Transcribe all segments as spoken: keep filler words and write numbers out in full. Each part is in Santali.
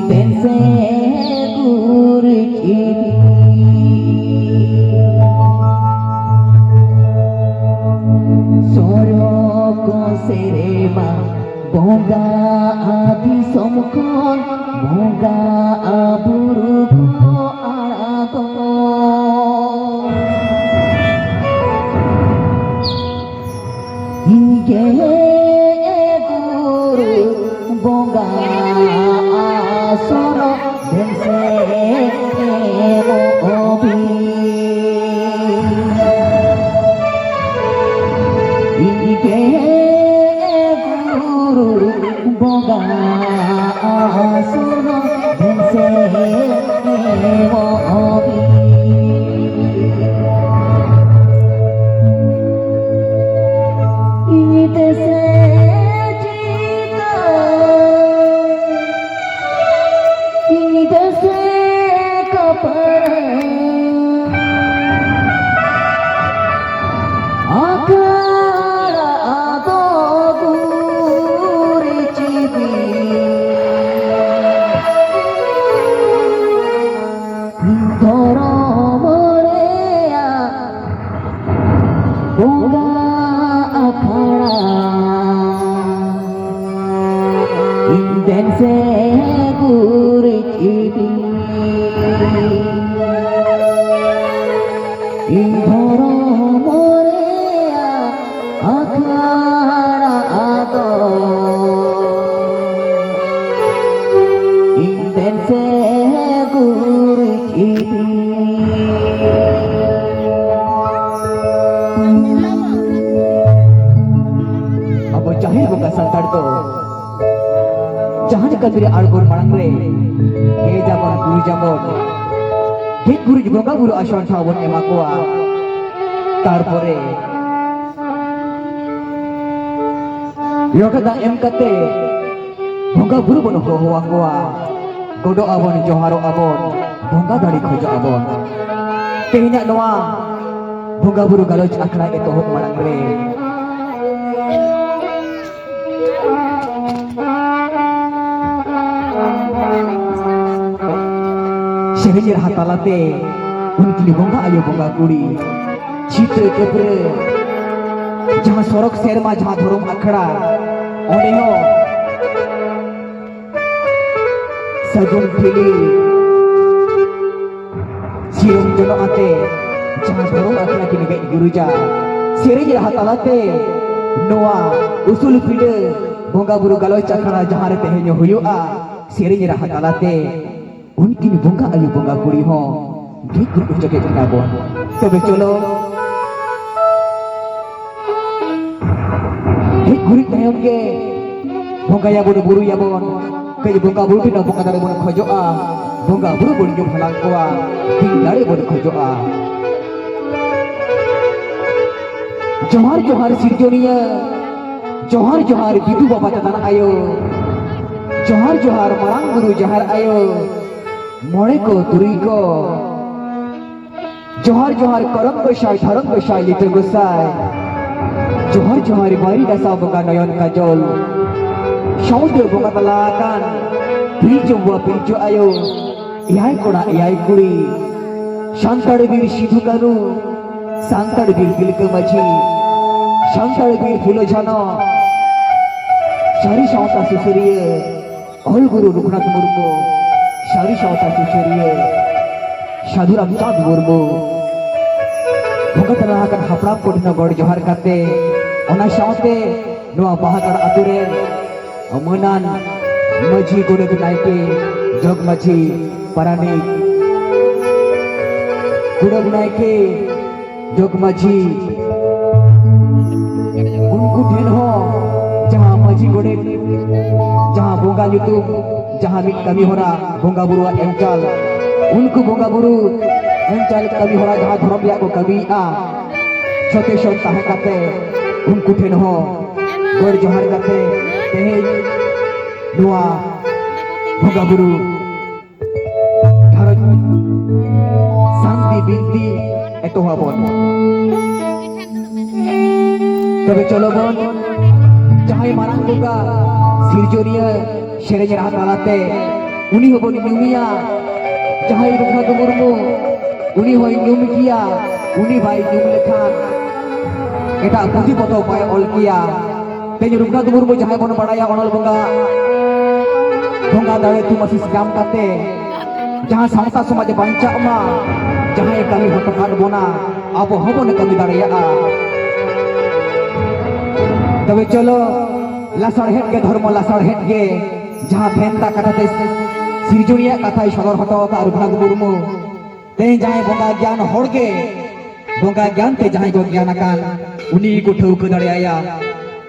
ᱫᱮᱱ ᱥᱮ ᱜᱩᱨ ᱪᱤᱱᱤ᱾ ᱥᱚᱨᱚᱜᱽ ᱥᱮᱨᱢᱟ ᱵᱚᱸᱜᱟ ᱟᱨ ᱫᱤᱥᱚᱢ ᱠᱷᱚᱱ ᱵᱚᱸᱜᱟ ᱟᱨ ᱵᱩᱨᱩ ᱠᱚ ᱟᱬᱜᱚ᱾ ᱤᱧ ᱜᱮ ᱜᱩᱨᱩ ᱵᱚᱸᱜᱟ ᱥᱚᱨᱚᱜᱽ ᱫᱮᱱ ᱥᱮ ᱮᱢᱚᱜ ᱵᱤᱱ᱾ ᱤᱧ ᱜᱮ ᱜᱩᱨᱩ ᱵᱚᱸᱜᱟ ᱥᱚᱨᱚᱜᱽ ᱫᱮᱱ ᱥᱮ ᱮᱢᱚᱜ ᱵᱤᱱ᱾ ᱤᱧ ᱫᱮᱥᱮ ᱡᱤᱛᱟᱹ, ᱤᱧ ᱫᱮᱥᱮ ᱠᱟᱯᱟᱨᱮ, ᱟᱠᱷᱟᱲᱟ ᱟᱫᱚ ᱜᱩᱨ ᱪᱤᱱᱤ᱾ ᱫᱷᱚᱨᱚᱢ ᱨᱮᱭᱟᱜ ᱵᱚᱸᱜᱟ ᱟᱠᱷᱲᱟ᱾ ᱤᱧ ᱫᱮᱱ ᱥᱮ ᱜᱩᱨ ᱪᱤᱱᱤ᱾ ᱤᱧ ᱫᱷᱚᱨᱚᱢ ᱨᱮᱭᱟᱜ ᱟᱠᱷᱲᱟ ᱟᱫᱚ ᱤᱧ ᱫᱮᱱ ᱥᱮ ᱜᱩᱨ ᱪᱤᱱᱤ᱾ ᱟᱵᱚ ᱡᱟᱦᱮᱨ ᱵᱚᱸᱜᱟ ᱥᱟᱱᱛᱟᱲ ᱫᱚ ᱡᱟᱦᱟᱸ ᱞᱮᱠᱟ ᱵᱤᱨ ᱟᱬᱜᱚᱱ ᱢᱟᱲᱟᱝ ᱨᱮ ᱜᱮᱡ ᱟᱵᱚᱱ, ᱜᱩᱨᱤᱡ ᱟᱵᱚᱱ, ᱜᱮᱡ ᱜᱩᱨᱤᱡ ᱵᱚᱸᱜᱟ ᱵᱩᱨᱩ ᱟᱥᱚᱱ ᱴᱷᱟᱶ ᱵᱚᱱ ᱮᱢᱟ ᱠᱚᱣᱟ᱾ ᱛᱟᱨᱯᱚᱨᱮ ᱞᱚᱴᱟ ᱫᱟᱜ ᱮᱢ ᱠᱟᱛᱮ ᱵᱚᱸᱜᱟ ᱵᱩᱨᱩ ᱵᱚᱱ ᱦᱚᱦᱚ ᱟᱠᱚᱣᱟ, ᱜᱚᱰᱚᱜ ᱟᱵᱚᱱ, ᱡᱚᱦᱟᱨᱚᱜ ᱟᱵᱚᱱ, ᱵᱚᱸᱜᱟ ᱫᱟᱲᱮ ᱠᱷᱚᱡᱚᱜ ᱟᱵᱚᱱ᱾ ᱛᱮᱦᱮᱧᱟᱜ ᱱᱚᱣᱟ ᱵᱚᱸᱜᱟ ᱵᱩᱨᱩ ᱜᱟᱞᱚᱪ ᱟᱠᱷᱲᱟ ᱮᱛᱚᱦᱚᱵ ᱢᱟᱲᱟᱝ ᱨᱮ ᱥᱮᱨᱮᱧ ᱨᱟᱦᱟ ᱛᱟᱞᱟᱛᱮ ᱩᱱᱠᱤᱱ ᱵᱚᱸᱜᱟ ᱟᱭᱳ ᱵᱚᱸᱜᱟ ᱠᱩᱲᱤ ᱪᱷᱤᱛᱟᱹ ᱠᱟᱹᱯᱨᱟᱹ, ᱡᱟᱦᱟᱸ ᱥᱚᱨᱚᱜᱽ ᱥᱮᱨᱢᱟ, ᱡᱟᱦᱟᱸ ᱫᱷᱚᱨᱚᱢ ᱟᱠᱷᱲᱟ, ᱚᱸᱰᱮ ᱦᱚᱸ ᱥᱟᱹᱜᱩᱱ ᱴᱷᱤᱞᱤ ᱥᱤᱨᱚᱢ ᱡᱚᱱᱚᱜ ᱟᱛᱮ ᱡᱟᱦᱟᱸ ᱫᱷᱚᱨᱚᱢ ᱟᱠᱷᱲᱟ ᱠᱤᱱ ᱜᱮᱡ ᱜᱩᱨᱤᱡᱟ᱾ ᱥᱮᱨᱮᱧ ᱨᱟᱦᱟ ᱛᱟᱞᱟᱛᱮ ᱱᱚᱣᱟ ᱩᱥᱩᱞ ᱯᱤᱸᱰᱟᱹ ᱵᱚᱸᱜᱟ ᱵᱩᱨᱩ ᱜᱟᱞᱚᱪ ᱟᱠᱷᱲᱟ ᱡᱟᱦᱟᱸ ᱨᱮ ᱛᱮᱦᱮᱧ ᱦᱩᱭᱩᱜᱼᱟ, ᱥᱮᱨᱮᱧ ᱨᱟᱦᱟ ᱛᱟᱞᱟᱛᱮ ᱩᱱᱠᱤᱱ ᱵᱚᱸᱜᱟ ᱟᱭᱳ ᱵᱚᱸᱜᱟ ᱠᱩᱲᱤ ᱦᱚᱸ ᱜᱮᱡ ᱜᱩᱨᱤᱡ ᱦᱚᱪᱚ ᱠᱮᱫ ᱠᱤᱱᱟ ᱵᱚᱱ᱾ ᱛᱚᱵᱮ ᱪᱚᱞᱚ, ᱦᱮᱡ ᱜᱩᱨᱤᱡ ᱛᱟᱭᱚᱢ ᱜᱮ ᱵᱚᱸᱜᱟᱭᱟᱵᱚᱱ, ᱵᱩᱨᱩᱭᱟᱵᱚᱱ, ᱠᱟᱹᱡ ᱵᱚᱸᱜᱟ ᱵᱩᱨᱩ ᱴᱷᱮᱱ ᱵᱚᱸᱜᱟ ᱫᱟᱲᱮ ᱵᱚᱱ ᱠᱷᱚᱡᱚᱜᱼᱟ, ᱵᱚᱸᱜᱟ ᱵᱩᱨᱩ ᱵᱚᱱ ᱧᱩᱢ ᱦᱟᱞᱟᱝ ᱠᱚᱣᱟ, ᱫᱤᱱ ᱫᱟᱲᱮ ᱵᱚᱱ ᱠᱷᱚᱡᱚᱜᱼᱟ᱾ ᱡᱚᱦᱟᱨ ᱡᱚᱦᱟᱨ ᱥᱤᱨᱡᱚᱱᱤᱭᱟᱹ, ᱡᱚᱦᱟᱨ ᱡᱚᱦᱟᱨ ᱵᱤᱫᱩ ᱵᱟᱵᱟ ᱪᱟᱸᱫᱟᱱ ᱟᱭᱳ, ᱡᱚᱦᱟᱨ ᱡᱚᱦᱟᱨ ᱢᱟᱨᱟᱝ ᱵᱩᱨᱩ ᱡᱟᱦᱮᱨ ᱟᱭᱳ, ᱢᱚᱬᱮ ᱠᱚ ᱛᱩᱨᱩᱭ ᱠᱚ, ᱡᱚᱦᱟᱨ ᱡᱚᱦᱟᱨ ᱠᱚᱨᱚᱢ ᱜᱚᱸᱥᱟᱭ, ᱫᱷᱚᱨᱚᱢ ᱜᱚᱸᱥᱟᱭ, ᱞᱤᱴᱟᱹ ᱜᱚᱸᱥᱟᱭ, ᱡᱚᱦᱟᱨ ᱡᱚᱦᱟᱨ ᱵᱟᱹᱨᱤ ᱫᱟᱥᱟ ᱵᱚᱸᱜᱟ ᱱᱚᱭᱚᱱ ᱠᱟᱡᱚᱞ, ᱥᱟᱶᱛᱮ ᱵᱚᱸᱜᱟ ᱛᱟᱞᱟ ᱟᱠᱟᱱ ᱯᱤᱞᱪᱩ ᱵᱟᱵᱟ, ᱯᱤᱞᱪᱩ ᱟᱭᱳ, ᱮᱭᱟᱭ ᱠᱚᱲᱟ ᱮᱭᱟᱭ ᱠᱩᱲᱤ, ᱥᱟᱱᱛᱟᱲ ᱵᱤᱨ ᱥᱤᱫᱷᱩ ᱠᱟᱹᱱᱩ, ᱥᱟᱱᱛᱟᱲ ᱵᱤᱨ ᱛᱤᱞᱠᱟᱹ ᱢᱟᱹᱡᱷᱤ, ᱥᱟᱱᱛᱟᱲ ᱵᱤᱨ ᱯᱷᱩᱞᱳ ᱡᱷᱟᱱᱚ, ᱥᱟᱹᱨᱤ ᱥᱟᱶᱛᱟ ᱥᱩᱥᱟᱹᱨᱤᱭᱟᱹ, ᱚᱞ ᱜᱩᱨᱩ ᱨᱚᱜᱷᱩᱱᱟᱛᱷ ᱢᱩᱨᱢᱩ, ᱥᱟᱹᱨᱤ ᱥᱟᱶᱛᱟ ᱥᱩᱥᱟᱹᱨᱤᱭᱟᱹ ᱥᱟᱹᱫᱷᱩ ᱨᱟᱢᱪᱟᱸᱫᱽ ᱢᱩᱨᱢᱩ, ᱵᱚᱸᱜᱟ ᱛᱟᱞᱟ ᱟᱠᱟᱱ ᱦᱟᱯᱲᱟᱢ ᱠᱚ ᱴᱷᱮᱱ ᱜᱚᱰ ᱡᱚᱦᱟᱨ ᱠᱟᱛᱮ, ᱚᱱᱟ ᱥᱟᱶᱛᱮ ᱱᱚᱣᱟ ᱵᱟᱦᱟᱜᱟᱲ ᱟᱛᱳ ᱨᱮᱱ ᱢᱟᱹᱱᱟᱱ ᱢᱟᱹᱡᱷᱤ, ᱜᱚᱰᱮᱛ, ᱱᱟᱭᱠᱮ, ᱡᱚᱜᱽ ᱢᱟᱹᱡᱷᱤ, ᱯᱟᱨᱟᱱᱤᱠ, ᱠᱩᱰᱟᱹᱢ ᱱᱟᱭᱠᱮ, ᱡᱚᱜᱽ ᱢᱟᱹᱡᱷᱤ, ᱩᱱᱠᱩ ᱴᱷᱮᱱ ᱦᱚᱸ ᱡᱟᱦᱟᱸ ᱢᱟᱹᱡᱷᱤ ᱜᱚᱰᱮᱛ, ᱡᱟᱦᱟᱸ ᱵᱚᱸᱜᱟ ᱧᱩᱛᱩᱢ, ᱡᱟᱦᱟᱸ ᱢᱤᱫ ᱠᱟᱹᱢᱤ ᱦᱚᱨᱟ ᱵᱚᱸᱜᱟ ᱵᱩᱨᱩᱣᱟᱜ ᱮᱢ ᱪᱟᱞ, ᱩᱱᱠᱩ ᱵᱚᱸᱜᱟ ᱵᱩᱨᱩ ᱮᱢ ᱪᱟᱞ ᱠᱟᱹᱢᱤ ᱦᱚᱨᱟ ᱡᱟᱦᱟᱸ ᱫᱷᱚᱨᱚᱢ ᱨᱮᱭᱟᱜ ᱠᱚ ᱠᱟᱹᱢᱤᱭᱮᱫᱼᱟ, ᱥᱚᱛᱮ ᱥᱚᱛ ᱛᱟᱦᱮᱸ ᱠᱟᱛᱮ ᱩᱱᱠᱩ ᱴᱷᱮᱱ ᱦᱚᱸ ᱜᱚᱰ ᱡᱚᱦᱟᱨ ᱠᱟᱛᱮ ᱛᱮᱦᱮᱧ ᱱᱚᱣᱟ ᱵᱚᱸᱜᱟ ᱵᱩᱨᱩ ᱜᱷᱟᱨᱚᱸᱡᱽ ᱥᱟᱱᱛᱤ ᱵᱤᱱᱛᱤ ᱮᱛᱚᱦᱚᱵᱚᱱ᱾ ᱛᱚᱵᱮ ᱪᱚᱞᱚ ᱵᱚᱱ, ᱡᱟᱦᱟᱸᱭ ᱢᱟᱨᱟᱝ ᱵᱚᱸᱜᱟ ᱥᱤᱨᱡᱚᱱᱤᱭᱟᱹ ᱥᱮᱨᱮᱧ ᱨᱟᱦᱟ ᱛᱟᱞᱟᱛᱮ ᱩᱱᱤ ᱦᱚᱸᱵᱚᱱ ᱧᱩᱢᱮᱭᱟ, ᱡᱟᱦᱟᱸᱭ ᱨᱚᱜᱷᱩᱱᱟᱛᱷ ᱢᱩᱨᱢᱩ, ᱩᱱᱤ ᱦᱚᱸᱭ ᱧᱩᱢ ᱜᱮᱭᱟ, ᱩᱱᱤ ᱵᱟᱭ ᱧᱩᱢ ᱞᱮᱠᱷᱟᱱ ᱮᱴᱟᱜ ᱯᱩᱛᱷᱤ ᱯᱚᱛᱚᱵ ᱵᱟᱭ ᱚᱞ ᱠᱮᱭᱟ᱾ ᱛᱮᱦᱮᱧ ᱨᱚᱜᱷᱩᱱᱟᱛᱷ ᱢᱩᱨᱢᱩ, ᱡᱟᱦᱟᱸᱭ ᱵᱚᱱ ᱵᱟᱲᱟᱭᱟ ᱚᱱᱚᱞ ᱵᱚᱸᱜᱟ, ᱵᱚᱸᱜᱟ ᱫᱟᱲᱮ ᱛᱷᱩᱢᱟᱥᱤᱥ ᱧᱟᱢ ᱠᱟᱛᱮ ᱡᱟᱦᱟᱸ ᱥᱟᱶᱛᱟ ᱥᱚᱢᱟᱡᱽ ᱵᱟᱧᱪᱟᱜ ᱢᱟ, ᱡᱟᱦᱟᱸᱭ ᱠᱟᱹᱢᱤ ᱦᱚᱴᱚ ᱠᱟᱫ ᱵᱚᱱᱟ, ᱟᱵᱚ ᱦᱚᱸᱵᱚᱱ ᱠᱟᱹᱢᱤ ᱫᱟᱲᱮᱭᱟᱜᱼᱟ᱾ ᱛᱚᱵᱮ ᱪᱚᱞᱚ, ᱞᱟᱥᱟᱲᱦᱮᱫ ᱜᱮ ᱫᱷᱚᱨᱢᱚ, ᱞᱟᱥᱟᱲᱦᱮᱫ ᱜᱮ, ᱡᱟᱦᱟᱸ ᱵᱷᱮᱱᱛᱟ ᱠᱟᱛᱷᱟ ᱛᱮ ᱥᱤᱨᱡᱚᱱᱤᱭᱟᱜ ᱠᱟᱛᱷᱟᱭ ᱥᱚᱫᱚᱨ ᱦᱚᱴᱚ ᱟᱠᱟᱫ ᱨᱚᱜᱷᱩᱱᱟᱛᱷ ᱢᱩᱨᱢᱩ, ᱛᱮᱦᱮᱧ ᱡᱟᱦᱟᱸᱭ ᱵᱚᱸᱜᱟ ᱜᱮᱭᱟᱱ ᱦᱚᱲ ᱜᱮ, ᱵᱚᱸᱜᱟ ᱜᱮᱭᱟᱱ ᱛᱮ ᱡᱟᱦᱟᱸᱭ ᱠᱚ ᱜᱮᱭᱟᱱ ᱟᱠᱟᱱ, ᱩᱱᱤ ᱜᱮᱠᱚ ᱴᱷᱟᱹᱣᱠᱟᱹ ᱫᱟᱲᱮᱭᱟᱭᱟ᱾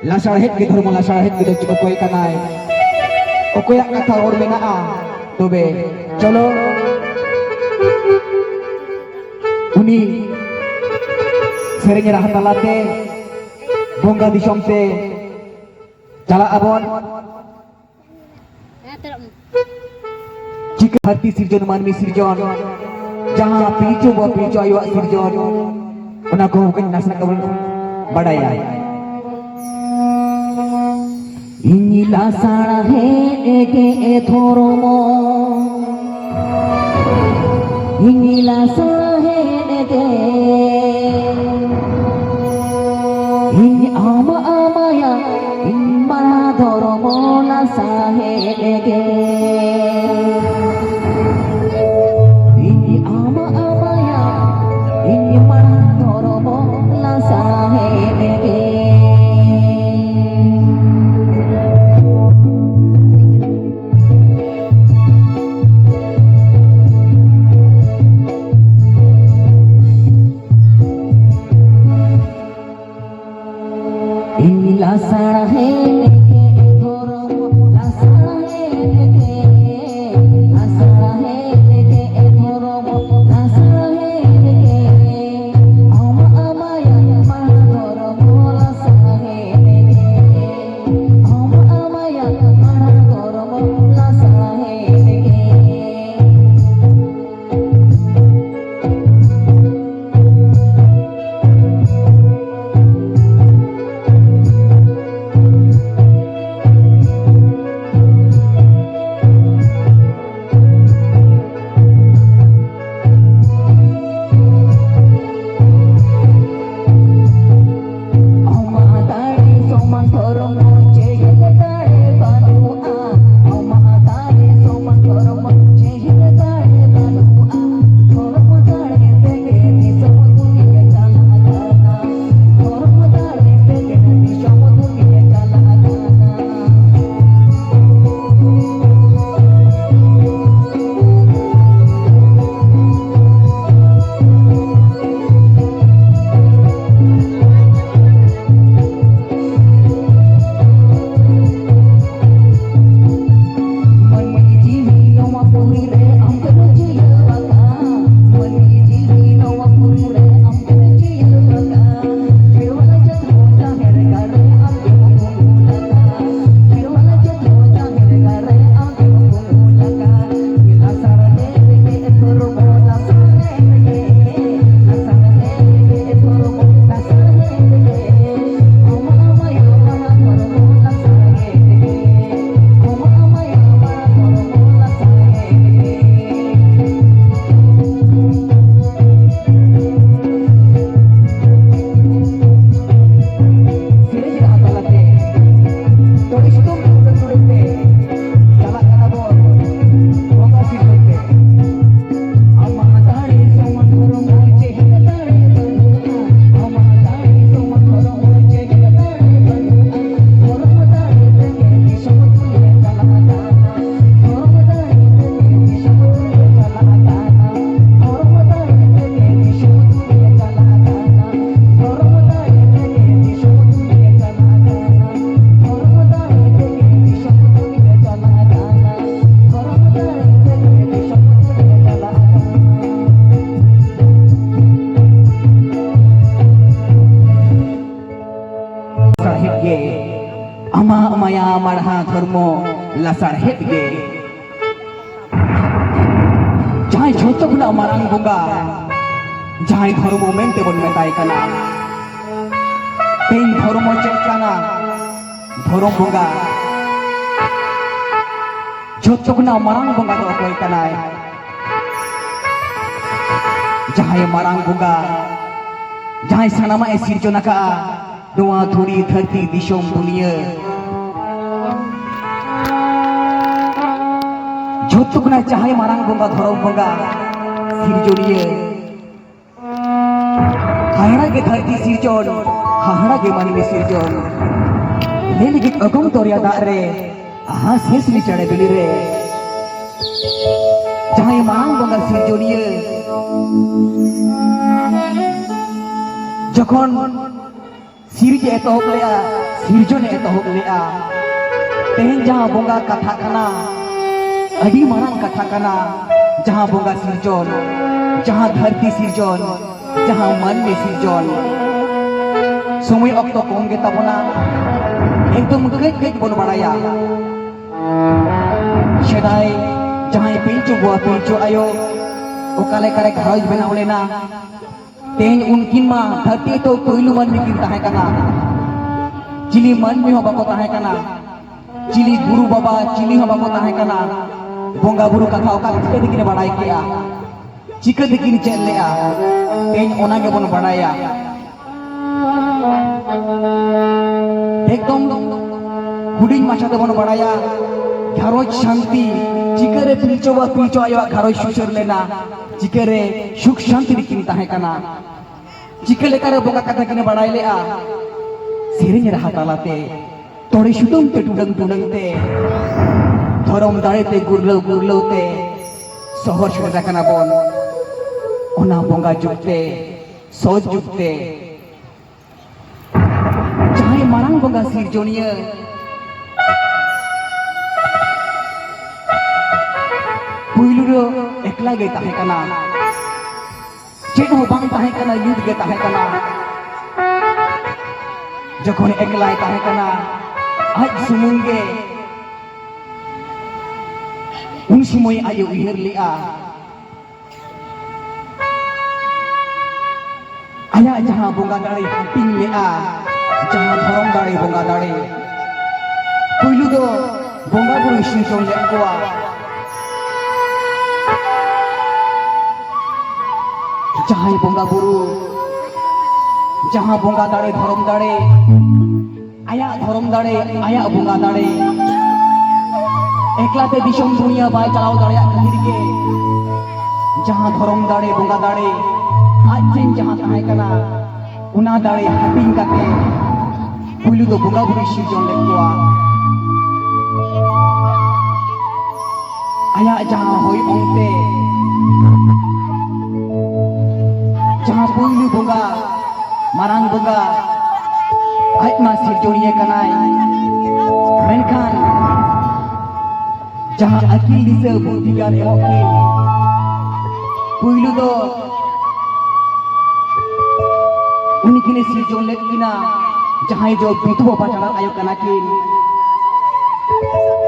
ᱞᱟᱥᱟᱲᱦᱮᱫ ᱜᱮ ᱫᱷᱚᱨᱢᱚ, ᱞᱟᱥᱟᱲᱦᱮᱫ ᱜᱮ ᱫᱚ ᱚᱠᱚᱭ ᱠᱟᱱᱟᱭ, ᱚᱠᱚᱭᱟᱜ ᱠᱟᱛᱷᱟ ᱨᱚᱲ ᱢᱮᱱᱟᱜᱼᱟ᱾ ᱛᱚᱵᱮ ᱪᱚᱞᱚ, ᱩᱱᱤ ᱥᱮᱨᱮᱧ ᱨᱟᱦᱟ ᱛᱟᱞᱟᱛᱮ ᱵᱚᱸᱜᱟ ᱫᱤᱥᱚᱢ ᱛᱮ ᱪᱟᱞᱟᱜ ᱟᱵᱚᱱ᱾ ᱪᱤᱠᱟᱹ ᱫᱷᱟᱹᱨᱛᱤ ᱥᱤᱨᱡᱚᱱ, ᱢᱟᱹᱱᱢᱤ ᱥᱤᱨᱡᱚᱱ, ᱡᱟᱦᱟᱸ ᱯᱤᱞᱪᱩ ᱵᱟᱵᱟ ᱯᱤᱞᱪᱩ ᱟᱭᱳᱣᱟᱜ ᱥᱤᱨᱡᱚᱱ, ᱚᱱᱟ ᱠᱚᱦᱚᱸ ᱠᱟᱹᱡ ᱱᱟᱥᱮᱱᱟᱜ ᱜᱮᱵᱚᱱ ᱵᱟᱰᱟᱭᱟ᱾ ᱤᱧ ᱞᱟᱥᱟᱲᱦᱮᱫ ᱜᱮ ᱫᱷᱚᱨᱢᱚ, ᱤᱧ ᱞᱟᱥᱟᱲᱦᱮᱫ ᱜᱮ, ᱤᱧ ᱟᱢ ᱟᱢᱟᱭᱟ, ᱤᱧ ᱢᱟ ᱫᱷᱚᱨᱢᱚ ᱞᱟᱥᱟᱲᱦᱮᱫ ᱜᱮ᱾ ᱤᱧ ᱟᱢ ᱟᱢᱟᱭᱟ, ᱤᱧ ᱢᱟ ᱫᱷᱚᱨᱢᱚ ᱞᱟᱥᱟᱲᱦᱮᱫ ᱜᱮ᱾ ᱤᱧ ᱞᱟᱥᱟᱲᱦᱮᱫ ᱜᱮ ᱫᱷᱚᱨᱚᱢ, ᱞᱟᱥᱟᱲᱦᱮᱫ ᱜᱮ ᱥᱮᱨᱮᱧ ᱨᱟᱦᱟ ᱛᱟᱞᱟᱛᱮ ᱛᱚᱲᱤ ᱥᱩᱛᱟᱹᱢ ᱛᱮ ᱩᱰᱟᱹᱱ ᱩᱰᱟᱹᱱ ᱛᱮ ᱪᱟᱞᱟᱜ ᱠᱟᱱᱟ ᱵᱚᱱ ᱵᱚᱸᱜᱟ ᱥᱤᱨᱡᱚᱱ ᱛᱮ᱾ ᱟᱢᱟᱜ ᱫᱟᱲᱮ ᱥᱚᱢᱟᱱ ᱦᱚᱲᱢᱚ ᱪᱮᱫ ᱫᱟᱲᱮ ᱵᱟᱹᱱᱩᱜᱼᱟ᱾ ᱟᱢᱟᱜ ᱫᱟᱲᱮ ᱥᱚᱢᱟᱱ ᱦᱚᱲᱢᱚ ᱪᱮᱫ ᱫᱟᱲᱮ ᱵᱟᱹᱱᱩᱜᱼᱟ᱾ ᱦᱚᱲᱢᱚ ᱫᱟᱲᱮ ᱛᱮᱜᱮ ᱫᱤᱥᱚᱢ ᱫᱩᱱᱤᱭᱟᱹ ᱪᱟᱞᱟᱜ ᱠᱟᱱᱟ᱾ ᱦᱚᱲᱢᱚ ᱫᱟᱲᱮ ᱛᱮᱜᱮ ᱫᱤᱥᱚᱢ ᱫᱩᱱᱤᱭᱟᱹ ᱪᱟᱞᱟᱜ ᱠᱟᱱᱟ᱾ ᱦᱚᱲᱢᱚ ᱫᱟᱲᱮ ᱛᱮᱜᱮ ᱫᱤᱥᱚᱢ ᱫᱩᱱᱤᱭᱟᱹ ᱪᱟᱞᱟᱜ ᱠᱟᱱᱟ᱾ ᱦᱚᱲᱢᱚ ᱫᱟᱲᱮ ᱛᱮᱜᱮ ᱫᱤᱥᱚᱢ ᱫᱩᱱᱤᱭᱟᱹ ᱪᱟᱞᱟᱜ ᱠᱟᱱᱟ᱾ ᱦᱚᱲᱢᱚ ᱫᱟᱲᱮ ᱛᱮᱜᱮ ᱫᱤᱥᱚᱢ ᱫᱩᱱᱤᱭᱟᱹ ᱪᱟᱞᱟᱜ ᱠᱟᱱᱟ᱾ ᱦᱚᱲᱢᱚ ᱫᱟᱲᱮ ᱛᱮᱜᱮ ᱫᱤᱥᱚᱢ ᱫᱩᱱᱤᱭᱟᱹ ᱪᱟᱞᱟᱜ ᱠᱟᱱᱟ᱾ ᱥᱟᱦᱮᱵ ᱜᱮ ᱟᱢᱟᱜ ᱢᱟᱭᱟ ᱢᱟᱨᱦᱟ ᱫᱷᱚᱨᱢᱚ ᱞᱟᱥᱟᱲᱦᱮᱫ ᱜᱮ᱾ ᱡᱟᱦᱟᱸᱭ ᱡᱷᱚᱛᱚ ᱠᱷᱚᱱᱟᱜ ᱢᱟᱨᱟᱝ ᱵᱚᱸᱜᱟ, ᱡᱟᱦᱟᱸᱭ ᱫᱷᱚᱨᱢᱚ ᱢᱮᱱᱛᱮ ᱵᱚᱱ ᱢᱮᱛᱟᱭ ᱠᱟᱱᱟ᱾ ᱛᱮᱦᱮᱧ ᱫᱷᱚᱨᱢᱚ ᱪᱮᱫ ᱠᱟᱱᱟ? ᱫᱷᱚᱨᱚᱢ ᱵᱚᱸᱜᱟ᱾ ᱡᱷᱚᱛᱚ ᱠᱷᱚᱱᱟᱜ ᱢᱟᱨᱟᱝ ᱵᱚᱸᱜᱟ ᱫᱚ ᱚᱠᱚᱭ ᱠᱟᱱᱟᱭ? ᱡᱟᱦᱟᱸᱭ ᱢᱟᱨᱟᱝ ᱵᱚᱸᱜᱟ, ᱡᱟᱦᱟᱸᱭ ᱥᱟᱱᱟᱢᱟᱜ ᱮ ᱥᱤᱨᱡᱚᱱ ᱟᱠᱟᱫᱼᱟ, ᱱᱚᱣᱟ ᱫᱷᱩᱲᱤ ᱫᱷᱟᱹᱨᱛᱤ ᱫᱤᱥᱚᱢ ᱫᱩᱱᱤᱭᱟᱹ᱾ ᱡᱷᱚᱛᱚ ᱠᱷᱚᱱᱟᱜ ᱡᱟᱦᱟᱸᱭ ᱢᱟᱨᱟᱝ ᱵᱚᱸᱜᱟ, ᱫᱷᱚᱨᱚᱢ ᱵᱚᱸᱜᱟ, ᱥᱤᱨᱡᱚᱱᱤᱭᱟᱹ᱾ ᱦᱟᱦᱟᱲᱟ ᱜᱮ ᱫᱷᱟᱹᱨᱛᱤ ᱥᱤᱨᱡᱚᱱ, ᱦᱟᱦᱟᱲᱟ ᱜᱮ ᱢᱟᱹᱱᱢᱤ ᱥᱤᱨᱡᱚᱱ᱾ ᱞᱤᱞ ᱜᱮ ᱚᱜᱚᱢ ᱫᱚᱨᱭᱟ ᱫᱟᱜ ᱨᱮ, ᱟᱦᱟ ᱥᱮᱥ ᱨᱮ ᱪᱮᱬᱮ ᱵᱤᱞᱤ ᱨᱮ᱾ ᱡᱟᱦᱟᱸᱭ ᱢᱟᱨᱟᱝ ᱵᱚᱸᱜᱟ ᱥᱤᱨᱡᱚᱱᱤᱭᱟᱹ, ᱡᱚᱠᱷᱚᱱ ᱥᱤᱨᱤᱡ ᱮ ᱮᱛᱚᱦᱚᱵ ᱞᱮᱜᱼᱟ, ᱥᱤᱨᱡᱚᱱ ᱮ ᱮᱛᱚᱦᱚᱵ ᱞᱮᱜᱼᱟ᱾ ᱛᱮᱦᱮᱧ ᱡᱟᱦᱟᱸ ᱵᱚᱸᱜᱟ ᱠᱟᱛᱷᱟ ᱠᱟᱱᱟ, ᱟᱹᱰᱤ ᱢᱟᱨᱟᱝ ᱠᱟᱛᱷᱟ ᱠᱟᱱᱟ, ᱡᱟᱦᱟᱸ ᱵᱚᱸᱜᱟ ᱥᱤᱨᱡᱚᱱ, ᱡᱟᱦᱟᱸ ᱫᱷᱟᱹᱨᱛᱤ ᱥᱤᱨᱡᱚᱱ, ᱡᱟᱦᱟᱸ ᱢᱟᱹᱱᱢᱤ ᱥᱤᱨᱡᱚᱱ᱾ ᱥᱚᱢᱚᱭ ᱚᱠᱛᱚ ᱠᱚᱢ ᱜᱮ ᱛᱟᱵᱚᱱᱟ, ᱮᱠᱫᱚᱢ ᱠᱟᱹᱡ ᱠᱟᱹᱡ ᱵᱚᱱ ᱵᱟᱲᱟᱭᱟ᱾ ᱥᱮᱫᱟᱭ ᱡᱟᱦᱟᱸᱭ ᱯᱤᱞᱪᱩ ᱵᱟᱵᱟ ᱯᱤᱞᱪᱩ ᱟᱭᱳ ᱚᱠᱟ ᱞᱮᱠᱟᱨᱮ ᱜᱷᱟᱨᱚᱸᱡᱽ ᱵᱮᱱᱟᱣ ᱞᱮᱱᱟ, ᱛᱮᱦᱮᱧ ᱩᱱᱠᱤᱱ ᱢᱟ ᱫᱷᱟᱹᱨᱛᱤ ᱨᱮᱫᱚ ᱯᱩᱭᱞᱩ ᱢᱟᱹᱱᱢᱤ ᱠᱤᱱ ᱛᱟᱦᱮᱸ ᱠᱟᱱᱟ᱾ ᱪᱤᱞᱤ ᱢᱟᱹᱱᱢᱤ ᱦᱚᱸ ᱵᱟᱠᱚ ᱛᱟᱦᱮᱸ ᱠᱟᱱᱟ, ᱪᱤᱞᱤ ᱜᱩᱨᱩ ᱵᱟᱵᱟ ᱪᱤᱞᱤ ᱦᱚᱸ ᱵᱟᱠᱚ ᱛᱟᱦᱮᱸ ᱠᱟᱱᱟ᱾ ᱵᱚᱸᱜᱟ ᱵᱩᱨᱩ ᱠᱟᱛᱷᱟ ᱚᱠᱟ ᱪᱤᱠᱟᱹ ᱛᱮᱠᱤᱱ ᱵᱟᱲᱟᱭ ᱠᱮᱜᱼᱟ, ᱪᱤᱠᱟᱹ ᱛᱮᱠᱤᱱ ᱪᱮᱫ ᱞᱮᱜᱼᱟ, ᱛᱮᱦᱮᱧ ᱚᱱᱟ ᱜᱮᱵᱚᱱ ᱵᱟᱲᱟᱭᱟ᱾ ᱮᱠᱫᱚᱢ ᱦᱩᱰᱤᱧ ᱢᱟᱪᱷᱟ ᱛᱮᱵᱚᱱ ᱵᱟᱲᱟᱭᱟ, ᱜᱷᱟᱨᱚᱸᱡᱽ ᱥᱟᱱᱛᱤ ᱪᱤᱠᱟᱹᱨᱮ ᱯᱤᱞᱪᱩ ᱵᱟᱵᱟ ᱯᱤᱞᱪᱩ ᱟᱭᱳᱣᱟᱜ ᱜᱷᱟᱨᱚᱸᱡᱽ ᱥᱩᱥᱟᱹᱨ ᱞᱮᱱᱟ, ᱪᱤᱠᱟᱹᱨᱮ ᱥᱩᱠ ᱥᱟᱱᱛᱤ ᱨᱮᱠᱤᱱ ᱛᱟᱦᱮᱸ ᱠᱟᱱᱟ, ᱪᱤᱠᱟᱹ ᱞᱮᱠᱟᱨᱮ ᱵᱚᱸᱜᱟ ᱠᱟᱛᱷᱟ ᱠᱤᱱ ᱵᱟᱲᱟᱭ ᱞᱮᱜᱼᱟ᱾ ᱥᱮᱨᱮᱧ ᱨᱟᱦᱟ ᱛᱟᱞᱟᱛᱮ, ᱛᱚᱲᱮ ᱥᱩᱛᱟᱹᱢ ᱛᱮ ᱴᱩᱰᱟᱹᱝ ᱴᱩᱰᱟᱹᱝ ᱛᱮ, ᱫᱷᱚᱨᱚᱢ ᱫᱟᱲᱮ ᱛᱮ ᱜᱩᱨᱞᱟᱹᱣ ᱜᱩᱨᱞᱟᱹᱣ ᱛᱮ ᱥᱚᱦᱚᱨ ᱥᱮᱴᱮᱨ ᱟᱠᱟᱱᱟ ᱵᱚᱱ᱾ ᱚᱱᱟ ᱵᱚᱸᱜᱟ ᱡᱩᱜᱽ ᱛᱮ, ᱥᱚᱛ ᱡᱩᱜᱽ ᱛᱮ, ᱡᱟᱦᱟᱸᱭ ᱢᱟᱨᱟᱝ ᱵᱚᱸᱜᱟ ᱥᱤᱨᱡᱚᱱᱤᱭᱟᱹ ᱯᱩᱭᱞᱩ ᱫᱚ ᱮᱠᱞᱟ ᱜᱮ ᱛᱟᱦᱮᱸ ᱠᱟᱱᱟ᱾ ᱪᱮᱫ ᱦᱚᱸ ᱵᱟᱝ ᱛᱟᱦᱮᱸ ᱠᱟᱱᱟ, ᱧᱩᱛ ᱜᱮ ᱛᱟᱦᱮᱸ ᱠᱟᱱᱟ᱾ ᱡᱚᱠᱷᱚᱱ ᱮᱠᱞᱟᱭ ᱛᱟᱦᱮᱸ ᱠᱟᱱᱟ, ᱟᱡ ᱥᱩᱢᱩᱝ ᱜᱮ, ᱩᱱ ᱥᱚᱢᱚᱭ ᱟᱡ ᱮ ᱩᱭᱦᱟᱹᱨ ᱞᱮᱜᱼᱟ, ᱟᱭᱟᱜ ᱡᱟᱦᱟᱸ ᱵᱚᱸᱜᱟ ᱫᱟᱲᱮ ᱦᱟᱹᱴᱤᱧ ᱞᱮᱜᱼᱟ, ᱡᱟᱦᱟᱸ ᱫᱷᱚᱨᱚᱢ ᱫᱟᱲᱮ, ᱵᱚᱸᱜᱟ ᱫᱟᱲᱮ, ᱯᱩᱭᱞᱩ ᱫᱚ ᱵᱚᱸᱜᱟ ᱵᱩᱨᱩᱭ ᱥᱤᱨᱡᱚᱱ ᱞᱮᱫ ᱠᱚᱣᱟ᱾ ᱡᱟᱦᱟᱸᱭ ᱵᱚᱸᱜᱟ ᱵᱩᱨᱩ, ᱡᱟᱦᱟᱸ ᱵᱚᱸᱜᱟ ᱫᱟᱲᱮ, ᱫᱷᱚᱨᱚᱢ ᱫᱟᱲᱮ, ᱟᱭᱟᱜ ᱫᱷᱚᱨᱚᱢ ᱫᱟᱲᱮ, ᱟᱭᱟᱜ ᱵᱚᱸᱜᱟ ᱫᱟᱲᱮ, ᱮᱠᱞᱟᱛᱮ ᱫᱤᱥᱚᱢ ᱫᱩᱱᱤᱭᱟᱹ ᱵᱟᱭ ᱪᱟᱞᱟᱣ ᱫᱟᱲᱮᱭᱟᱜ ᱠᱷᱟᱹᱛᱤᱨ ᱜᱮ, ᱡᱟᱦᱟᱸ ᱫᱷᱚᱨᱚᱢ ᱫᱟᱲᱮ, ᱵᱚᱸᱜᱟ ᱫᱟᱲᱮ, ᱟᱡ ᱴᱷᱮᱱ ᱡᱟᱦᱟᱸ ᱛᱟᱦᱮᱸ ᱠᱟᱱᱟ, ᱚᱱᱟ ᱫᱟᱲᱮ ᱦᱟᱹᱴᱤᱧ ᱠᱟᱛᱮ ᱯᱩᱭᱞᱩ ᱫᱚ ᱵᱚᱸᱜᱟ ᱵᱩᱨᱩᱭ ᱥᱤᱨᱡᱚᱱ ᱞᱮᱫ ᱠᱚᱣᱟ᱾ ᱟᱭᱟᱜ ᱡᱟᱦᱟᱸ ᱦᱚᱭ ᱚᱝᱛᱮ, ᱡᱟᱦᱟᱸ ᱯᱩᱭᱞᱩ ᱵᱚᱸᱜᱟ, ᱢᱟᱨᱟᱝ ᱵᱚᱸᱜᱟ, ᱟᱡ ᱢᱟ ᱥᱤᱨᱡᱚᱱᱤᱭᱟᱹ ᱠᱟᱱᱟᱭ, ᱢᱮᱱᱠᱷᱟᱱ ᱡᱟᱦᱟᱸ ᱟᱹᱠᱤᱞ ᱫᱤᱥᱟᱹ ᱵᱩᱫᱽᱫᱷᱤ ᱜᱮᱭᱟᱱ ᱮᱢᱚᱜ ᱠᱤᱱ᱾ ᱯᱩᱭᱞᱩ ᱫᱚ ᱩᱱᱤ ᱠᱤᱱ ᱥᱤᱨᱡᱚᱱ ᱞᱮᱫ ᱠᱤᱱᱟ, ᱡᱟᱦᱟᱸᱭ ᱫᱚ ᱵᱤᱫᱷᱩ ᱵᱟᱵᱟ ᱪᱟᱸᱫᱟᱱ ᱟᱭᱳ ᱠᱟᱱᱟ ᱠᱤᱱ᱾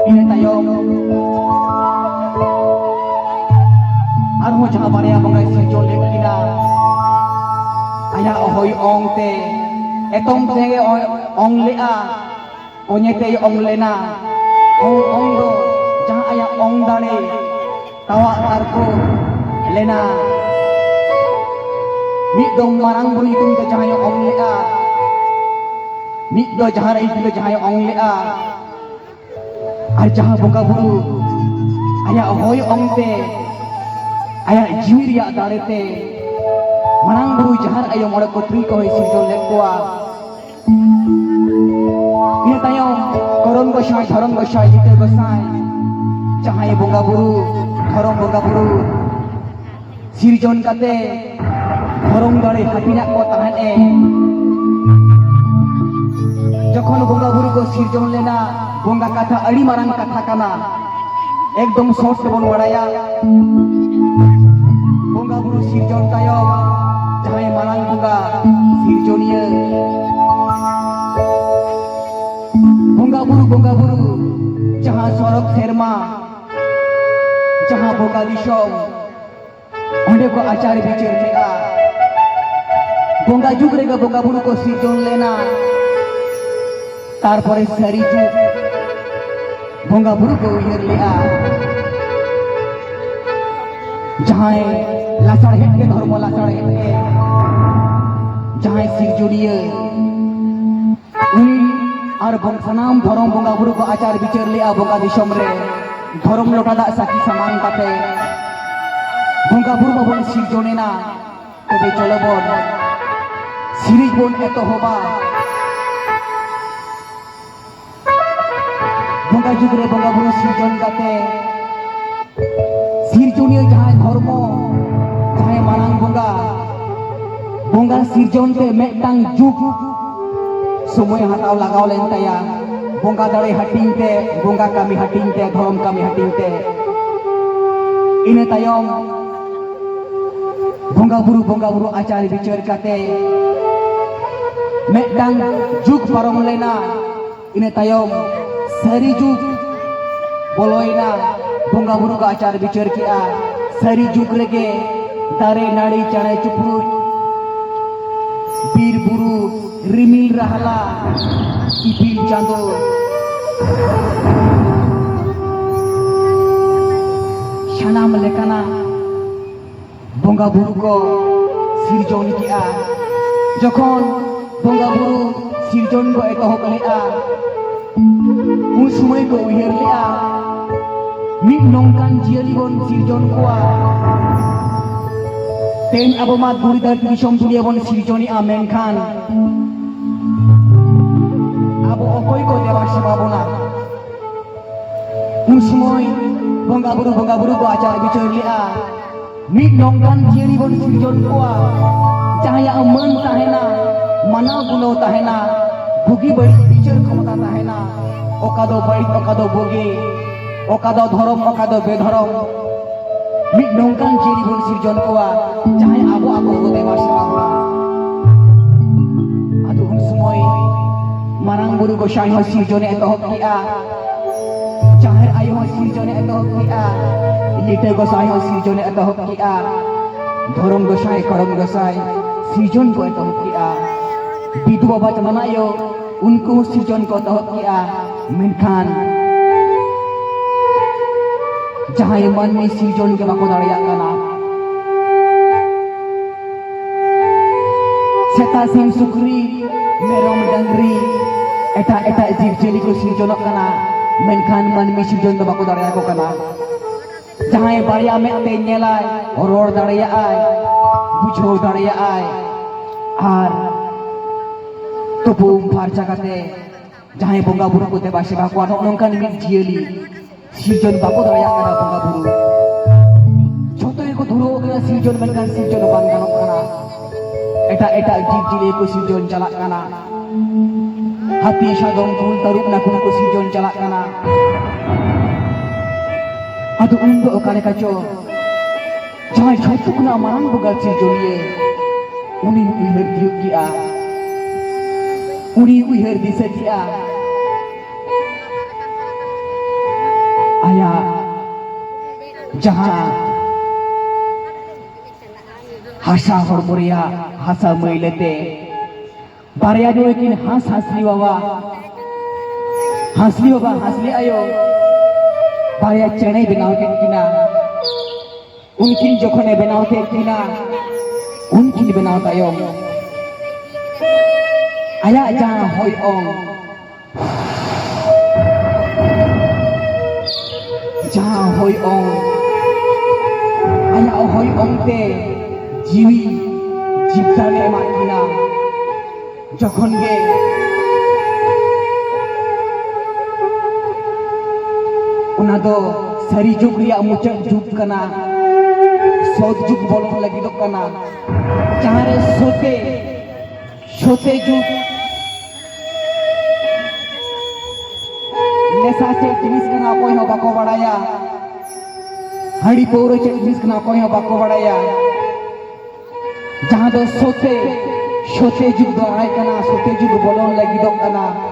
ᱤᱱᱟᱹ ᱛᱟᱭᱚᱢ ᱟᱨᱦᱚᱸ ᱡᱟᱦᱟᱸ ᱵᱟᱨᱭᱟ ᱵᱚᱸᱜᱟᱭ ᱥᱤᱨᱡᱚᱱ ᱞᱮᱫ ᱠᱤᱱᱟ, ᱟᱭᱟᱜ ᱦᱚᱭ ᱚᱝ ᱛᱮ, ᱮᱛᱚᱢ ᱛᱮ ᱚᱝ ᱞᱮᱫᱼᱟ, ᱚᱧᱮ ᱛᱮᱭ ᱚᱝ ᱞᱮᱱᱟ᱾ ᱚᱝ ᱚᱝ ᱫᱚ ᱡᱟᱦᱟᱸ ᱟᱭᱟᱜ ᱚᱝ ᱫᱟᱲᱮ ᱛᱟᱣᱟᱜ ᱛᱟᱨᱠᱚ ᱞᱮᱱᱟ᱾ ᱢᱤᱫ ᱫᱚ ᱢᱟᱨᱟᱝ ᱵᱩᱨᱩ ᱧᱩᱛᱩᱢ ᱛᱮ ᱡᱟᱦᱟᱸᱭ ᱚᱝ ᱞᱮᱫᱼᱟ, ᱢᱤᱫ ᱫᱚ ᱡᱟᱦᱟᱸ ᱨᱮ ᱧᱩᱛᱩᱢ ᱛᱮ ᱡᱟᱦᱟᱸᱭ ᱚᱝ ᱞᱮᱫᱼᱟ, ᱟᱨ ᱡᱟᱦᱟᱸ ᱵᱚᱸᱜᱟ ᱵᱩᱨᱩ ᱟᱭᱟᱜ ᱦᱚᱭ ᱚᱝ ᱛᱮ, ᱟᱭᱟᱜ ᱡᱤᱣᱤ ᱨᱮᱭᱟᱜ ᱫᱟᱲᱮ ᱛᱮ ᱢᱟᱨᱟᱝ ᱵᱩᱨᱩ ᱡᱟᱦᱟᱸ ᱟᱭᱳ ᱢᱚᱬᱮ ᱠᱚ ᱛᱩᱨᱩᱭ ᱠᱚ ᱦᱚᱸᱭ ᱥᱤᱨᱡᱚᱱ ᱞᱮᱫ ᱠᱚᱣᱟ᱾ ᱤᱱᱟᱹ ᱛᱟᱭᱚᱢ ᱠᱚᱨᱚᱱ ᱜᱚᱸᱥᱟᱭ, ᱫᱷᱚᱨᱚᱢ ᱜᱚᱸᱥᱟᱭ, ᱡᱤᱛᱟᱹ ᱜᱚᱸᱥᱟᱭ, ᱡᱟᱦᱟᱸᱭ ᱵᱚᱸᱜᱟ ᱵᱩᱨᱩ, ᱫᱷᱚᱨᱚᱢ ᱵᱚᱸᱜᱟ ᱵᱩᱨᱩ ᱥᱤᱨᱡᱚᱱ ᱠᱟᱛᱮ ᱫᱷᱚᱨᱚᱢ ᱫᱟᱲᱮ ᱦᱟᱹᱴᱤᱧᱟᱜ ᱠᱚ ᱛᱟᱦᱮᱸᱫ ᱮ᱾ ᱡᱚᱠᱷᱚᱱ ᱵᱚᱸᱜᱟ ᱵᱩᱨᱩ ᱠᱚ ᱥᱤᱨᱡᱚᱱ ᱞᱮᱱᱟ, ᱵᱚᱸᱜᱟ ᱠᱟᱛᱷᱟ ᱟᱹᱰᱤ ᱢᱟᱨᱟᱝ ᱠᱟᱛᱷᱟ ᱠᱟᱱᱟ, ᱮᱠᱫᱚᱢ ᱥᱚᱴ ᱛᱮᱵᱚᱱ ᱵᱟᱲᱟᱭᱟ᱾ ᱵᱚᱸᱜᱟ ᱵᱩᱨᱩ ᱥᱤᱨᱡᱚᱱ ᱛᱟᱭᱚᱢ ᱡᱟᱦᱟᱸᱭ ᱢᱟᱨᱟᱝ ᱵᱚᱸᱜᱟ ᱥᱤᱨᱡᱚᱱᱤᱭᱟᱹ, ᱵᱚᱸᱜᱟ ᱵᱩᱨᱩ, ᱵᱚᱸᱜᱟ ᱵᱩᱨᱩ, ᱡᱟᱦᱟᱸ ᱥᱚᱨᱚᱜ ᱥᱮᱨᱢᱟ, ᱡᱟᱦᱟᱸ ᱵᱚᱸᱜᱟ ᱫᱤᱥᱚᱢ, ᱚᱸᱰᱮ ᱠᱚ ᱟᱪᱟᱨ ᱵᱤᱪᱟᱹᱨ ᱞᱮᱫᱼᱟ᱾ ᱵᱚᱸᱜᱟ ᱡᱩᱜᱽ ᱨᱮᱜᱮ ᱵᱚᱸᱜᱟ ᱵᱩᱨᱩ ᱠᱚ ᱥᱤᱨᱡᱚᱱ ᱞᱮᱱᱟ᱾ ᱛᱟᱨᱯᱚᱨᱮ ᱥᱟᱹᱨᱤ ᱡᱩᱜᱽ ᱵᱚᱸᱜᱟ ᱵᱩᱨᱩ ᱠᱚ ᱩᱭᱦᱟᱹᱨ ᱞᱮᱫᱼᱟ᱾ ᱡᱟᱦᱟᱸᱭ ᱞᱟᱥᱟᱲᱦᱮᱫ ᱜᱮ ᱫᱷᱚᱨᱢᱚ, ᱞᱟᱥᱟᱲᱦᱮᱫ ᱜᱮ ᱡᱟᱦᱟᱸᱭ ᱥᱤᱨᱡᱚᱱᱤᱭᱟᱹ, ᱩᱱᱤ ᱟᱨ ᱵᱚᱝ-, ᱥᱟᱱᱟᱢ ᱫᱷᱚᱨᱚᱢ ᱵᱚᱸᱜᱟ ᱵᱩᱨᱩ ᱠᱚ ᱟᱪᱟᱨ ᱵᱤᱪᱟᱹᱨ ᱞᱮᱫᱼᱟ ᱵᱚᱸᱜᱟ ᱫᱤᱥᱚᱢ ᱨᱮ᱾ ᱫᱷᱚᱨᱚᱢ ᱞᱚᱴᱟ ᱫᱟᱜ ᱥᱟᱹᱠᱷᱤ ᱥᱟᱢᱟᱝ ᱠᱟᱛᱮ ᱵᱚᱸᱜᱟ ᱵᱩᱨᱩ ᱢᱟᱵᱚᱱ ᱥᱤᱨᱡᱚᱱ ᱮᱱᱟ᱾ ᱛᱚᱵᱮ ᱪᱚᱞᱚ ᱵᱚᱱ ᱥᱤᱨᱤᱡ ᱵᱚᱱ ᱮᱛᱚᱦᱚᱵᱟ᱾ ᱵᱚᱸᱜᱟ ᱡᱩᱜᱽ ᱨᱮ ᱵᱚᱸᱜᱟ ᱵᱩᱨᱩ ᱥᱤᱨᱡᱚᱱ ᱠᱟᱛᱮ, ᱥᱤᱨᱡᱚᱱᱤᱭᱟᱹ ᱡᱟᱦᱟᱸᱭ ᱫᱷᱚᱨᱢᱚ, ᱡᱟᱦᱟᱸᱭ ᱢᱟᱨᱟᱝ ᱵᱚᱸᱜᱟ, ᱵᱚᱸᱜᱟ ᱥᱤᱨᱡᱚᱱ ᱛᱮ ᱢᱤᱫᱴᱟᱝ ᱡᱩᱜᱽ ᱥᱚᱢᱚᱭ ᱦᱟᱛᱟᱣ ᱞᱟᱜᱟᱣ ᱞᱮᱱ ᱛᱟᱭᱟ᱾ ᱵᱚᱸᱜᱟ ᱫᱟᱲᱮ ᱦᱟᱹᱴᱤᱧ ᱛᱮ, ᱵᱚᱸᱜᱟ ᱠᱟᱹᱢᱤ ᱦᱟᱹᱴᱤᱧ ᱛᱮ, ᱫᱷᱚᱨᱚᱢ ᱠᱟᱹᱢᱤ ᱦᱟᱹᱴᱤᱧ ᱛᱮ, ᱤᱱᱟᱹ ᱛᱟᱭᱚᱢ ᱵᱚᱸᱜᱟ ᱵᱩᱨᱩ, ᱵᱚᱸᱜᱟ ᱵᱩᱨᱩ ᱟᱪᱟᱨ ᱵᱤᱪᱟᱹᱨ ᱠᱟᱛᱮ ᱢᱤᱫᱴᱟᱝ ᱡᱩᱜᱽ ᱯᱟᱨᱚᱢ ᱞᱮᱱᱟ᱾ ᱤᱱᱟᱹ ᱛᱟᱭᱚᱢ ᱥᱟᱹᱨᱤ ᱡᱩᱜᱽ ᱵᱚᱞᱚᱭᱮᱱᱟ᱾ ᱵᱚᱸᱜᱟ ᱵᱩᱨᱩ ᱠᱚ ᱟᱪᱟᱨ ᱵᱤᱪᱟᱹᱨ ᱠᱮᱜᱼᱟ᱾ ᱥᱟᱹᱨᱤ ᱡᱩᱜᱽ ᱨᱮᱜᱮ ᱫᱟᱨᱮ ᱱᱟᱹᱲᱤ, ᱪᱮᱬᱮ ᱪᱤᱯᱨᱩᱫ, ᱵᱤᱨ ᱵᱩᱨᱩ, ᱨᱤᱢᱤᱞ ᱨᱟᱦᱞᱟ, ᱤᱯᱤᱞ ᱪᱟᱸᱫᱚ, ᱥᱟᱱᱟᱢ ᱞᱮᱠᱟᱱᱟᱜ ᱵᱚᱸᱜᱟ ᱵᱩᱨᱩ ᱠᱚ ᱥᱤᱨᱡᱚᱱ ᱠᱮᱜᱼᱟ᱾ ᱡᱚᱠᱷᱚᱱ ᱵᱚᱸᱜᱟ ᱵᱩᱨᱩ ᱥᱤᱨᱡᱚᱱ ᱠᱚ ᱮᱛᱚᱦᱚᱵ ᱞᱮᱜᱼᱟ, ᱩᱱ ᱥᱚᱢᱚᱭ ᱠᱚ ᱩᱭᱦᱟᱹᱨ ᱞᱮᱜᱼᱟ, ᱢᱤᱫ ᱱᱚᱝᱠᱟᱱ ᱡᱤᱭᱟᱹᱞᱤ ᱵᱚᱱ ᱥᱤᱨᱡᱚᱱ ᱠᱚᱣᱟ᱾ ᱛᱮᱦᱮᱧ ᱟᱵᱚ ᱢᱟ ᱫᱷᱩᱲᱤ ᱫᱷᱟᱹᱨᱛᱤ ᱫᱤᱥᱚᱢ ᱫᱩᱱᱤᱭᱟᱹ ᱵᱚᱱ ᱥᱤᱨᱡᱚᱱᱮᱜᱼᱟ, ᱢᱮᱱᱠᱷᱟᱱ ᱟᱵᱚ ᱚᱠᱚᱭ ᱠᱚ ᱫᱮᱵᱟ ᱥᱮᱵᱟ ᱵᱚᱱᱟ? ᱩᱱ ᱥᱚᱢᱚᱭ ᱵᱚᱸᱜᱟ ᱵᱩᱨᱩ, ᱵᱚᱸᱜᱟ ᱵᱩᱨᱩ ᱠᱚ ᱟᱪᱟᱨ ᱵᱤᱪᱟᱹᱨ ᱞᱮᱜᱼᱟ, ᱢᱤᱫ ᱱᱚᱝᱠᱟᱱ ᱡᱤᱭᱟᱹᱞᱤ ᱵᱚᱱ ᱥᱤᱨᱡᱚᱱ ᱠᱚᱣᱟ, ᱡᱟᱦᱟᱸᱭᱟᱜ ᱢᱟᱹᱱ ᱛᱟᱦᱮᱱᱟ, ᱢᱟᱱᱟᱣ ᱜᱩᱱᱟᱹᱣ ᱛᱟᱦᱮᱱᱟ, ᱵᱩᱜᱤ ᱵᱟᱹᱲᱤᱡ ᱵᱤᱪᱟᱹᱨ ᱠᱷᱚᱢᱚᱛᱟ ᱛᱟᱦᱮᱱᱟ, ᱚᱠᱟ ᱫᱚ ᱵᱟᱹᱲᱤᱡ, ᱚᱠᱟ ᱫᱚ ᱵᱩᱜᱤ, ᱚᱠᱟ ᱫᱚ ᱫᱷᱚᱨᱚᱢ, ᱚᱠᱟ ᱫᱚ ᱵᱮᱫᱷᱚᱨᱚᱢ᱾ ᱢᱤᱫ ᱱᱚᱝᱠᱟᱱ ᱡᱤᱭᱟᱹᱞᱤ ᱵᱚᱱ ᱥᱤᱨᱡᱚᱱ ᱠᱚᱣᱟ, ᱡᱟᱦᱟᱸᱭ ᱟᱵᱚ, ᱟᱵᱚ ᱠᱚ ᱫᱮᱵᱟ ᱥᱮᱵᱟ ᱵᱚᱱᱟ᱾ ᱟᱫᱚ ᱩᱱ ᱥᱚᱢᱚᱭ ᱢᱟᱨᱟᱝ ᱵᱩᱨᱩ ᱜᱚᱸᱥᱟᱭ ᱦᱚᱸ ᱥᱤᱨᱡᱚᱱᱮ ᱮᱛᱚᱦᱚᱵ ᱠᱮᱜᱼᱟ, ᱡᱟᱦᱮᱨ ᱟᱭᱳ ᱦᱚᱸ ᱥᱤᱨᱡᱚᱱᱮ ᱮᱛᱚᱦᱚᱵ ᱠᱮᱜᱼᱟ, ᱞᱤᱴᱟᱹ ᱜᱚᱸᱥᱟᱭ ᱦᱚᱸ ᱥᱤᱨᱡᱚᱱᱮ ᱮᱛᱚᱦᱚᱵ ᱠᱮᱜᱼᱟ, ᱫᱷᱚᱨᱚᱢ ᱜᱚᱸᱥᱟᱭ, ᱠᱚᱨᱚᱢ ᱜᱚᱸᱥᱟᱭ ᱥᱤᱨᱡᱚᱱ ᱠᱚ ᱮᱛᱚᱦᱚᱵ ᱠᱮᱜᱼᱟ᱾ ᱵᱤᱫᱩ ᱵᱟᱵᱟ ᱪᱟᱸᱫᱟᱱ ᱟᱭᱳ, ᱩᱱᱠᱩ ᱦᱚᱸ ᱥᱤᱨᱡᱚᱱ ᱠᱚ ᱮᱛᱚᱦᱚᱵ ᱠᱮᱜᱼᱟ᱾ ᱢᱮᱱᱠᱷᱟᱱ ᱡᱟᱦᱟᱸᱭ ᱢᱟᱹᱱᱢᱤ ᱥᱤᱨᱡᱚᱱ ᱜᱮ ᱵᱟᱠᱚ ᱫᱟᱲᱮᱭᱟᱜ ᱠᱟᱱᱟ, ᱥᱮᱛᱟ, ᱥᱤᱢ, ᱥᱩᱠᱨᱤ, ᱢᱮᱨᱚᱢ, ᱰᱟᱝᱨᱤ, ᱮᱴᱟᱜ ᱮᱴᱟᱜ ᱡᱤᱵᱽ ᱡᱤᱭᱟᱹᱞᱤ ᱠᱚ ᱥᱤᱨᱡᱚᱱᱚᱜ ᱠᱟᱱᱟ, ᱢᱮᱱᱠᱷᱟᱱ ᱢᱟᱹᱱᱢᱤ ᱥᱤᱨᱡᱚᱱ ᱫᱚ ᱵᱟᱠᱚ ᱫᱟᱲᱮᱭᱟᱠᱚ ᱠᱟᱱᱟ᱾ ᱡᱟᱦᱟᱸᱭ ᱵᱟᱨᱭᱟ ᱢᱮᱫ ᱛᱮ ᱧᱮᱞᱟᱭ, ᱨᱚᱲ ᱫᱟᱲᱮᱭᱟᱜᱼᱟᱭ, ᱵᱩᱡᱷᱟᱹᱣ ᱫᱟᱲᱮᱭᱟᱜᱼᱟᱭ, ᱟᱨ ᱛᱩᱯᱩ ᱩᱢ ᱯᱷᱟᱨᱪᱟ ᱠᱟᱛᱮ ᱡᱟᱦᱟᱸᱭ ᱵᱚᱸᱜᱟ ᱵᱩᱨᱩ ᱠᱚ ᱫᱮᱵᱟ ᱥᱮᱵᱟ ᱠᱚᱣᱟ, ᱱᱚᱜᱼᱚ ᱱᱚᱝᱠᱟᱱ ᱢᱤᱫ ᱡᱤᱭᱟᱹᱞᱤ ᱥᱤᱨᱡᱚᱱ ᱵᱟᱠᱚ ᱫᱟᱲᱮᱭᱟᱜ ᱠᱟᱱᱟ ᱵᱚᱸᱜᱟ ᱵᱩᱨᱩ᱾ ᱡᱷᱚᱛᱚ ᱜᱮᱠᱚ ᱫᱷᱩᱨᱟᱹᱣ ᱠᱟᱱᱟ ᱥᱤᱨᱡᱚᱱ, ᱢᱮᱱᱠᱷᱟᱱ ᱥᱤᱨᱡᱚᱱ ᱵᱟᱝ ᱜᱟᱱᱚᱜ ᱠᱟᱱᱟ᱾ ᱮᱴᱟᱜ ᱮᱴᱟᱜ ᱡᱤᱵᱽ ᱡᱤᱭᱟᱹᱞᱤ ᱠᱚ ᱥᱤᱨᱡᱚᱱ ᱪᱟᱞᱟᱜ ᱠᱟᱱᱟ᱾ ᱦᱟᱹᱛᱤ, ᱥᱟᱫᱚᱢ, ᱠᱩᱞ, ᱛᱟᱹᱨᱩᱵ ᱱᱟᱹᱠᱩᱱ ᱠᱚ ᱥᱤᱨᱡᱚᱱ ᱪᱟᱞᱟᱜ ᱠᱟᱱᱟ᱾ ᱟᱫᱚ ᱩᱱ ᱫᱚ ᱚᱠᱟ ᱞᱮᱠᱟ ᱪᱚ ᱡᱟᱦᱟᱸᱭ ᱡᱷᱚᱛᱚ ᱠᱷᱚᱱᱟᱜ ᱢᱟᱨᱟᱝ ᱵᱚᱸᱜᱟ ᱥᱤᱨᱡᱚᱱᱤᱭᱟᱹ, ᱩᱱᱤ ᱩᱭᱦᱟᱹᱨ ᱛᱤᱭᱳᱜ ᱠᱮᱜᱼᱟ, ᱩᱱᱤ ᱩᱭᱦᱟᱹᱨ ᱫᱤᱥᱟᱹ ᱠᱮᱜᱼᱟ ᱟᱭᱟᱜ ᱡᱟᱦᱟᱸ ᱦᱟᱥᱟ ᱦᱚᱲᱢᱚ ᱨᱮᱭᱟᱜ ᱦᱟᱥᱟ ᱢᱟᱹᱭᱞᱟᱹ ᱛᱮ ᱵᱟᱨᱭᱟ ᱡᱩᱨᱤ ᱠᱤᱱ ᱦᱟᱸᱥ ᱦᱟᱸᱥᱞᱤ ᱵᱟᱵᱟ, ᱦᱟᱸᱥᱞᱤ ᱵᱟᱵᱟ, ᱦᱟᱸᱥᱞᱤ ᱟᱭᱳ, ᱵᱟᱨᱭᱟ ᱪᱮᱬᱮᱭ ᱵᱮᱱᱟᱣ ᱠᱮᱫ ᱠᱤᱱᱟ᱾ ᱩᱱᱠᱤᱱ ᱡᱚᱠᱷᱚᱱᱮ ᱵᱮᱱᱟᱣ ᱠᱮᱫ ᱠᱤᱱᱟ, ᱩᱱᱠᱤᱱ ᱵᱮᱱᱟᱣ ᱛᱟᱭᱚᱢ ᱟᱭᱟᱜ ᱡᱟᱦᱟᱸ ᱦᱚᱭ ᱚᱝ, ᱡᱟᱦᱟᱸ ᱦᱚᱭ ᱚᱝ, ᱟᱭᱟᱜ ᱦᱚᱭ ᱚᱝ ᱛᱮ ᱡᱤᱣᱤ ᱡᱤᱵᱽᱫᱟᱱᱮ ᱮᱢᱟᱫ ᱠᱤᱱᱟ᱾ ᱡᱚᱠᱷᱚᱱ ᱜᱮ ᱚᱱᱟ ᱫᱚ ᱥᱟᱹᱨᱤ ᱡᱩᱜᱽ ᱨᱮᱭᱟᱜ ᱢᱩᱪᱟᱹᱫ ᱡᱩᱜᱽ ᱠᱟᱱᱟ, ᱥᱚᱛ ᱡᱩᱜᱽ ᱵᱚᱞᱚᱱ ᱞᱟᱹᱜᱤᱫᱚᱜ ᱠᱟᱱᱟ, ᱡᱟᱦᱟᱸ ᱨᱮ ᱥᱚᱛᱮ ᱥᱚᱛᱮ ᱡᱩᱜᱽ᱾ ᱱᱮᱥᱟ ᱪᱮᱫ ᱡᱤᱱᱤᱥ ᱠᱟᱱᱟ ᱚᱠᱚᱭ ᱦᱚᱸ ᱵᱟᱠᱚ ᱵᱟᱲᱟᱭᱟ, ᱦᱟᱺᱰᱤ ᱯᱟᱹᱣᱨᱟᱹ ᱪᱮᱫ ᱡᱤᱱᱤᱥ ᱠᱟᱱᱟ ᱚᱠᱚᱭ ᱦᱚᱸ ᱵᱟᱠᱚ ᱵᱟᱲᱟᱭᱟ᱾ ᱡᱟᱦᱟᱸ ᱫᱚ ᱥᱚᱛᱮ, ᱥᱚᱛᱮ ᱡᱩᱜᱽ ᱫᱚ ᱟᱭ ᱠᱟᱱᱟ, ᱥᱚᱛᱮ ᱡᱩᱜᱽ ᱵᱚᱞᱚᱱ ᱞᱟᱹᱜᱤᱫᱚᱜ ᱠᱟᱱᱟ᱾